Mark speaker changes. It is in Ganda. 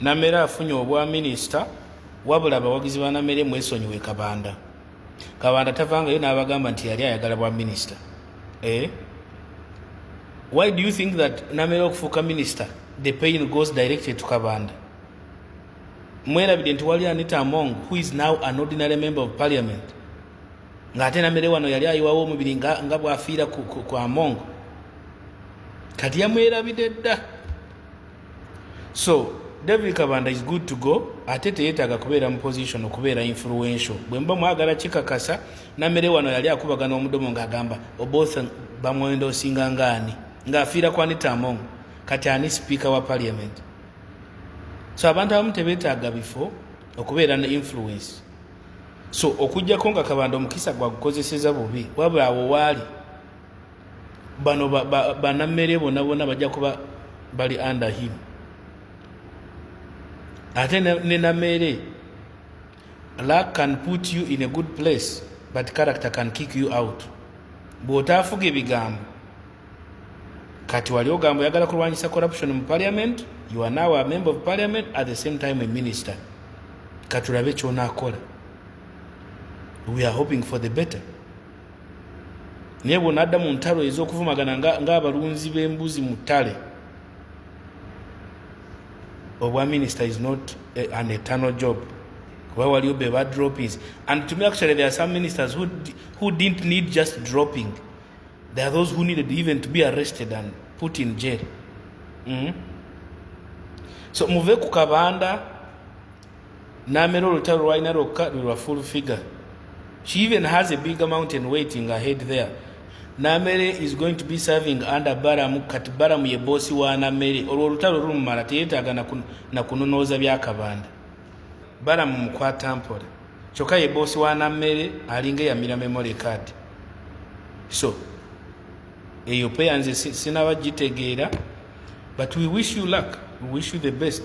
Speaker 1: Namere afunye obwa minisita, wabula abawagizi ba Namere mwesonyiwe Kabanda. Kabanda tavangayo n'abagamba nti yali ayagala bwa minisita, eh? Why do you think that Namere okufuuka minisita, the pain goes directed to Kabanda? Mwerabidde nti wali Anita Among, who is now an ordinary member of parliament, ng'ate Namere wano yali ayiwawo omubiri nga bw'afiira ku Among. Kati yamwerabidde dda. So David Kabanda is good to go, ate teyeetaaga kubeera mu position okubeera influential. Bwe muba mwagala kikakasa, Namere wano yali akubagana omudomo ng'agamba Oboth bamwenda osinga ngaani, ng'afiira ku Anita Among. Kati ani speaker wa parliament? So abantu abamu tebeetaaga bifo okubeera ne influence. So okugjako nga Kabanda omukisa gwagukozeseza bubi, wabula awo waali bano banammere bonna bonna bajja kuba bali under him. Ate ne Namere, luck can put you in a good place, but character can kick you out bw'otaafuga ebigambo. Kati wali ogamba oyagala kulwanyisa corruption mu parliament. You are now a member of parliament, at the same time a minister. Katulabe kyonaakola. We are hoping for the better, naye bwonadda mu ntalo ez'okuvumagana ng'abalunzi b'embuzi mu ttale, obwa minister is not an eternal job, kuba waliwo be ba droppings. And to me, actually, there are some ministers who didn't need just dropping. There are those who needed even to be arrested and put in jail. So muve ku Kabanda. Namera olutalo lwalina lwokka lwe lwa full figure. She even has a bigger mountain waiting ahead there. Namere is going to be serving under Baramu. Kati Baramu ye boss wa Namere. Olwo olutalo lumumala, teyeetaaga na kunonooza byakabanda. Baramu mukwata mpola, kyokka ye boss wa Nammere, alinga eyamira memory card. So eyo peya nze sinaba gitegeera, but we wish you luck, we wish you the best.